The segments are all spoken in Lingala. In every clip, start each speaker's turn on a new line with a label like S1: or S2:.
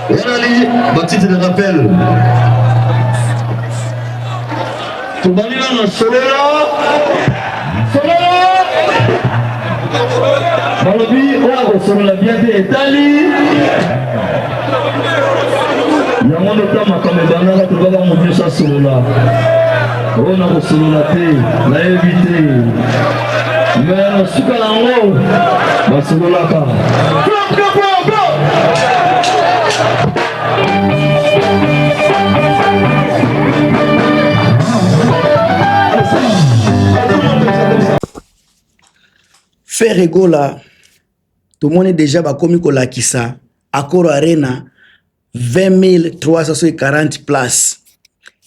S1: Ezali ba titre de rappel. Tobandi nano solola solola, balobi oyo akosolola bien te, etali yango nde ta makambo ebandaka. Tobaka moto nyonso asolola, oyo nakosolola te, nayebi te, mais na suka na yango basololaka.
S2: Ferre Gola, tomoni déjà bakomi kolakisa Accor Arena 20 340 place.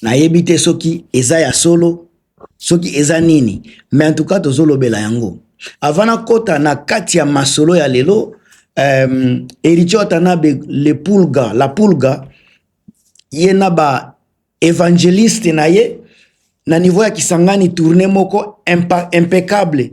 S2: Nayebi te soki eza ya solo, soki eza nini, mais en tout cas tozolobela yango. Avant nakota na kati ya masolo ya lelo, Héritier Watanabe, le Pulga, la Pulga, ye na ba évangéliste na ye na niveau ya Kisangani, tournée moko impeccable.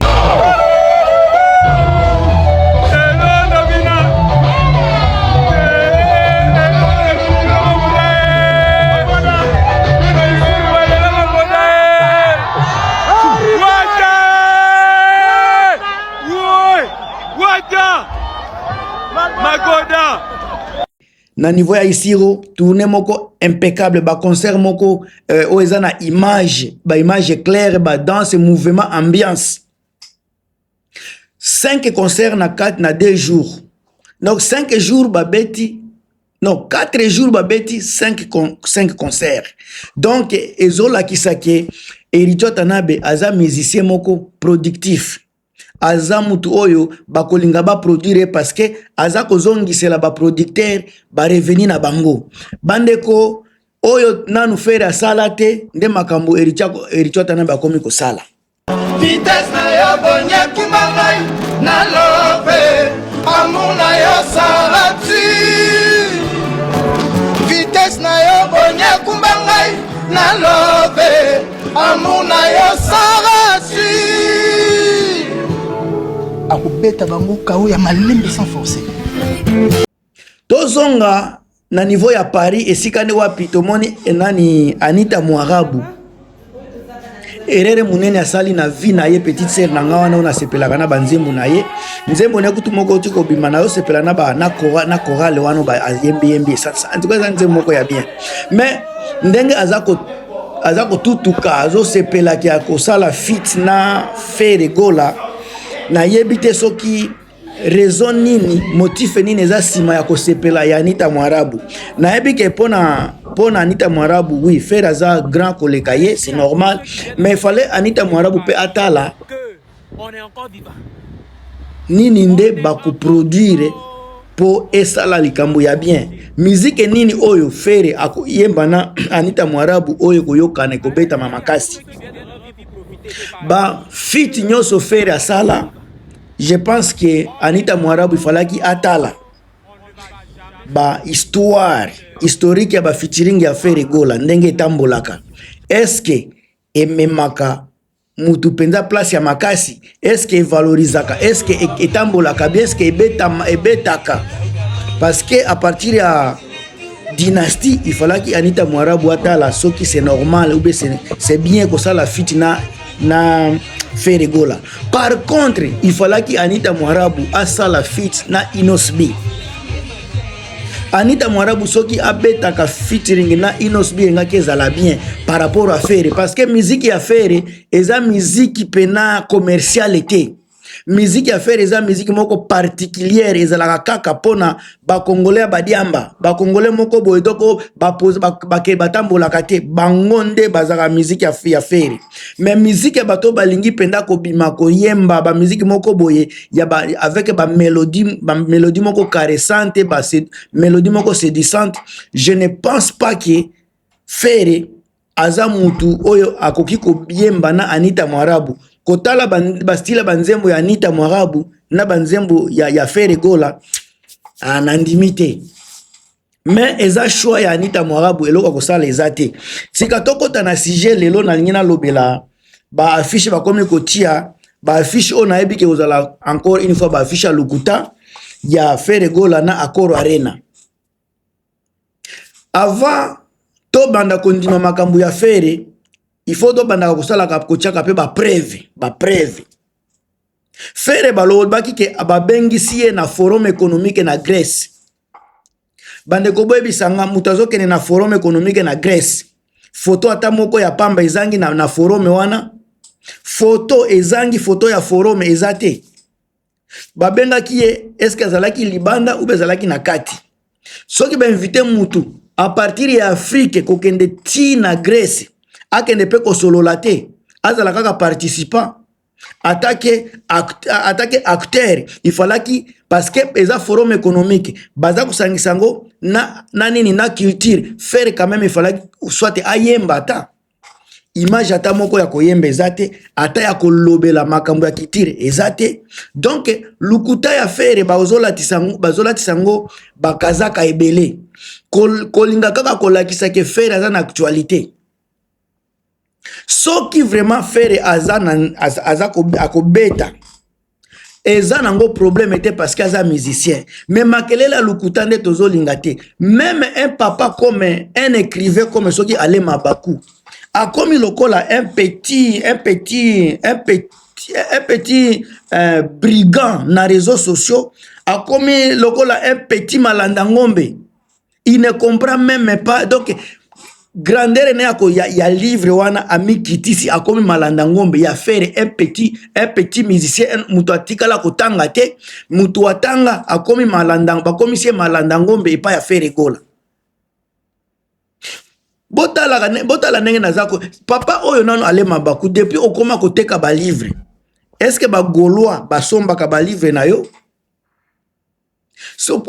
S2: Na niveau ya Isiro, tournée moko impeccable, baconcert moko oyo eza na image, baimage claire, badanse, mouvement, ambiance. 5 concerts na 4 na 2 jours, donc 5 jours babeti, non, 4 jours babeti 5 concerts. Donc ezolakisa ke Héritier Watanabe aza musicien moko productif, aza mutu oyo bakolinga baproduire parce que aza kozongisela baproducteur barevenu na bango. Bandeko, oyo nanu Ferre asala te nde makambo Héritier Watanabe akomi kosala.
S3: Vitesse na yo bonyekuma ngai na love, amour na yo sarati. Vitesse na yo bonyekumba ngai na love, amour na yo sarati.
S4: Akobeta bango kao ya malembe sans forcer.
S2: Tozonga na niveau ya Paris, esika nde wapi tomoni nani, Anita Mwarabu, erreur monene asali na vie na ye. Petite sœur na nga wana oyo nasepelaka na banzembo na ye, nzembo na ye kutu moko oti kobima na yo, sepela na, ba, na, chora, na chorale wana ayembiyembi. En tout cas eza nzembo moko ya bien, mais ndenge aza kotutuka, azosepelaki ya kosala feat na Ferre Gola, nayebi te soki raison nini, motif nini eza nsima ya kosepela ya Anita Mwarabu. Nayebi ke mpona Anita Mwarabu, oui, Ferre aza grand koleka ye, c'est normal, mais fallait Anita Mwarabu mpe atala nini nde bakoproduire mpo esala likambo ya bien. Miziki nini oyo Ferre akoyemba na Anita Mwarabu oyo ekoyokana, ekobetama makasi? Bafeat nyonso Ferre asala, je pense que Anita Mwarabu ifalaki atala ba histoire historique ya bafeaturing ya Ferre Gola, ndenge etambolaka. Est-ce ememaka mutu mpenza place ya makasi? Est-ce evalorisaka? Est-ce etambolaka bien? Est-ce ebetaka? Parce que à partir ya Dynastie, il fallaki Anita Mwarabu atala soki c'est normal ou bien c'est bien kosala feat na Ferre Gola. Par contre, il fallaki Anita Mwarabu asala feat na Innoss'B. Anita Mwarabu soki abetaka featuring na Innoss'B, engaki ezala bien par rapport à Ferre, parce que musique ya Ferre eza musique pena commerciale te. Musique ya Ferre eza musique moko particulière, ezalaka kaka mpona bakongolais ya badiamba, bakongolais moko boye doko bake batambolaka te, bango nde bazalaka musique ya Ferre. Mais musique ya bato balingi mpenza kobima koyemba bamusique moko boye ya ba, avec bamélodie moko caressante, bamélodie moko séduisante, je ne pense pas que Ferre aza mutu oyo akoki koyemba na Anita Mwarabu. Kotala bastyle ya banzembo ya Anita Mwarabu na banzembo ya Ferre Gola, nandimi te. Mais eza choix ya Anita Mwarabu, eloko ya kosala eza te. Sika tokɔta na sujet. Lelo nalingi nalobela baaffiche bakomi kotia, baaffiche oyo nayebi ke kozala encore une fois baaffiche ya lokuta. ya Ferre Gola na Accor Arena. Avant tobanda kondima makambo ya Ferre, il faut tobandaka kosalaka kotiaka mpe bapreuve bapreuve. Ferre balobaki ke babengisi ye na forum économique na Grèce. Bandeko, boyebisa nga, moto azokende na forum économique na Grèce, foto ata moko ya pamba ezangi na forum wana? Foto ezangi, foto ya forum eza te. Babengaki ye, eske azalaki libanda ube ezalaki na kati? Soki bainvite mutu à partir ya Afrique kokende ti na Grèce, akende mpe kosolola te, azala kaka participant, atake acteur, ifalaki, parce que eza forum économique, baza kosangisa yango na nini, na culture. Ferre quand même ifalaki soit ayemba, ata image ata moko ya koyemba eza te, ata ya kolobela makambo ya culture eza te. Donc lukuta ya Ferre bazolatisa yango bakazaka ebele, kolinga kaka kolakisa ke Ferre aza na actualité. Soki vraiment Ferre aza, na, aza, aza akobeta, eza nango problème te, parce que aza musicien. Mais makelele ya lukuta nde tozolinga te. Même un papa comme un écrivain comme soki Alain Mabaku akomi lokola un petit brigand na réseaux sociaux, akomi lokola un petit malanda ngombe, il ne comprend même pas. Donc grandeur ne ya livre wana, amikitisi, akomi malanda ngombe ya Ferre, un petit musicien, moto atikala kotanga te. Moto atanga akomi malanda, bakomisi ye malanda ngombe epai ya Ferre Gola. Botalaka, botala ndenge naza ko papa oyo nano alema baku. Depuis okóma koteka balivre, est ce que bagaulois basombaka balivre na yo? So,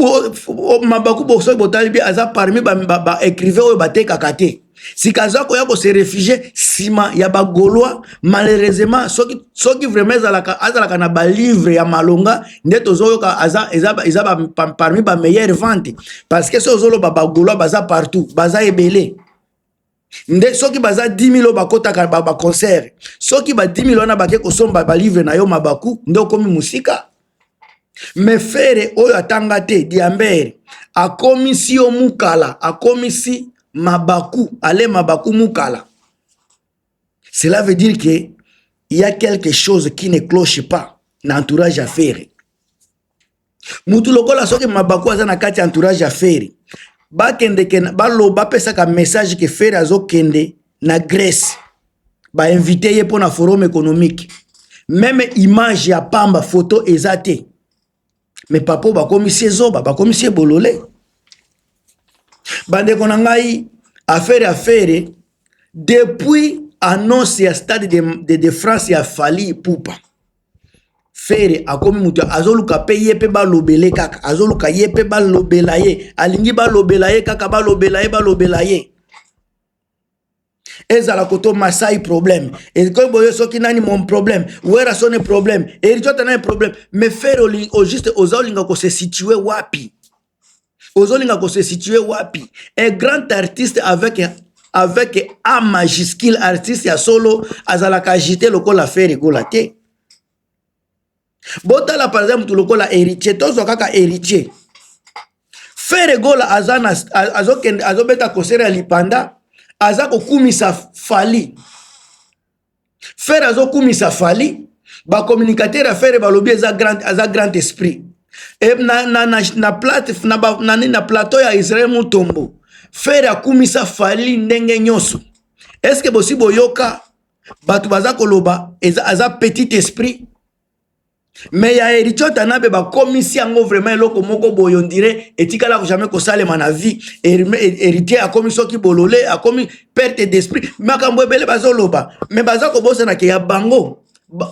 S2: Mabaku, soki botali bi, aza parmi baécrivain oyo batekaka te. Sika aza koya kose réfugier nsima ya bagaulois. Malheureusement, soki vraiment ezalaka azalaka na balivre ya malonga nde tozoyoka aza eza parmi bameilleure vente, parce que soki ozoloba bagaulois baza partout, baza ebele nde soki baza 10 000 oyo bakɔtaka baconcert, soki ba 10 000 wana bake kosomba balivre na yo, Mabaku, nde okomi mosika. Mais Ferre oyo atanga te, diambere, akomisi yo mukala, akomisi Mabaku, ale Mabaku mukala. Cela veut dire que il y a quelque chose qui ne cloche pas na entourage ya Ferre. Mutu lokola soki Mabaku aza na kati ya entourage ya Ferre, bakendeke, baloba, bapesaka message ke Ferre azokende na Grèce, bainvite ye mpo na forum économique, même image ya pamba, photo eza te. Mais papa oyo bakomisi ezoba, bakomisi ebolole. Bandeko na ngai, affaire ya Ferre, depuis annonce ya Stade de France ya Fally Ipupa, Ferre akomi moto azoluka mpe ye mpe balobele kaka, azoluka ye mpe balobela ye, alingi balobela ye kaka, balobela ye, balobela ye. Ezala koto Masai problème, ekoki boye, soki nani mon problème, Werrason problème, Héritier nani problème. Mais Ferre, au juste oza olinga kose situer wapi? Ozolinga kose situer wapi? Un grand artiste avec A majuscule, artiste ya solo, azalaka agité lokola Ferre Gola te. Botala par exemple mutu lokola Héritier, tozwa kaka Héritier. Ferre Gola aza na azokende, azobeta concert ya lipanda, aza kokumisa Fally. Ferre azokumisa Fally, bacommunicateur ya Ferre balobi eza grand, aza grand esprit. E, na, plate, na, ba, na, na plateau ya Israel Mutombo, Ferre akumisa Fally ndenge nyonso. Est-ce bosi boyoka bato baza koloba eza, aza petit esprit? Mais ya Héritier Watanabe, bakomisi yango vraiment eloko moko boye, on dirait etikala jamais kosalema na vie. Héritier akomi soki bolole, akomi perte d'esprit, makambo ebele bazoloba. Mais baza kobosanaka ya bango,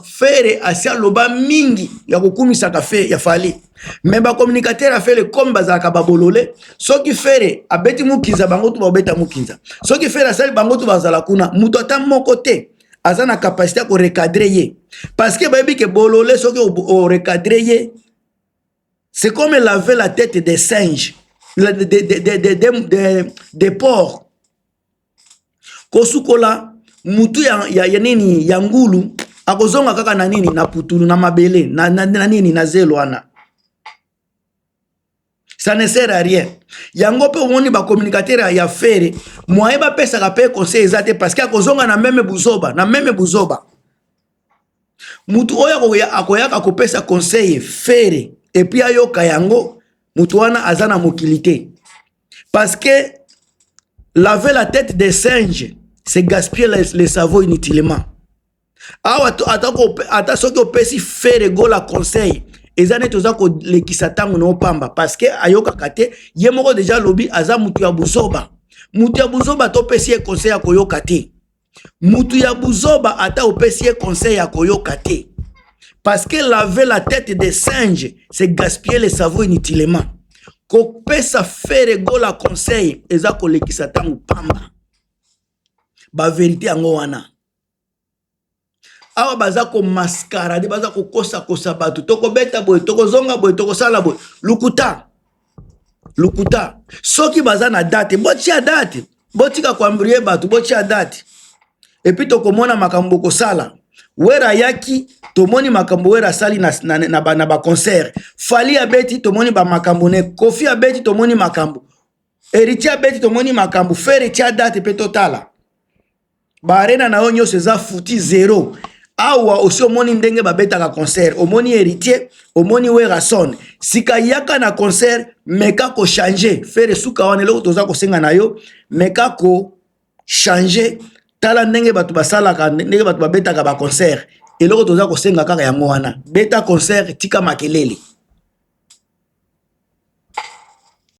S2: Ferre asi aloba mingi ya kokumisaka fe ya Fally. Mais bacommunicateur ya Ferre, comme bazalaka babolole, soki Ferre abeti mokinza, bango tu babeta mokinza. Soki Ferre asali, bango tu bazala kuna. Moto ata moko te aza na capacité ya korecadrer ye, parce que bayebi ke bolole, soki orecadrer ye, c'est comme laver la tête des singes, de porc, kosukola mutu ya nini, ya ngulu, akozonga kaka na nini, na putulu, na mabele, na nini, na zelo wana. Ça ne sert à rien. Yango mpe omoni bacommunicateur ya Ferre, moyen bapesaka mpe conseil eza te, parce que akozonga na même buzoba, na même buzoba. Mutu oyo akoyaka kopesa conseil Ferre et puis ayoka yango, mutu wana aza na mokili te, parce que laver la tête des singes, c'est gaspiller le cerveau inutilement. Awa ata soki opesi Ferre Gola conseil, eza neti oza kolekisa ntango na opamba, parce que ayokaka te. Ye moko déjà alobi aza mutu ya buzoba. Mutu ya buzoba, topesi ye conseil ya koyoka te. Mutu ya buzoba, ata opesi ye conseil ya koyoka te, parce que laver la tête des singes, c'est gaspiller le cerveau inutilement. Kopesa Ferre Gola conseil eza kolekisa ntango pamba. Bavérité yango wana. Awa baza komascarade, baza kokosakosa bato: tokobeta boye, tokozonga boye, tokosala boye. Lukuta, lukuta. Soki baza na date, botia date. Botika koembrouiller bato, botia date et puis tokomona makambo kosala. Wera ayaki, tomoni makambo Wera asali na baconcert. Fally abeti, tomoni bamakambo ne. Koffi abeti, tomoni makambo. Héritier abeti, tomoni makambo. Ferre, tia date mpe totala. Baarena na yo nyonso eza futi zero. Awa osi omoni ndenge babetaka concert, omoni Héritier, omoni Werrason. Sika yaka na concert, meka kochanger. Ferre, suka wana. Eloko toza kosenga na yo, meka kochanger. Tala ndenge bato basalaka, ndenge bato babetaka baconcert. Eloko toza kosenga kaka yango wana: beta concert, tika makelele.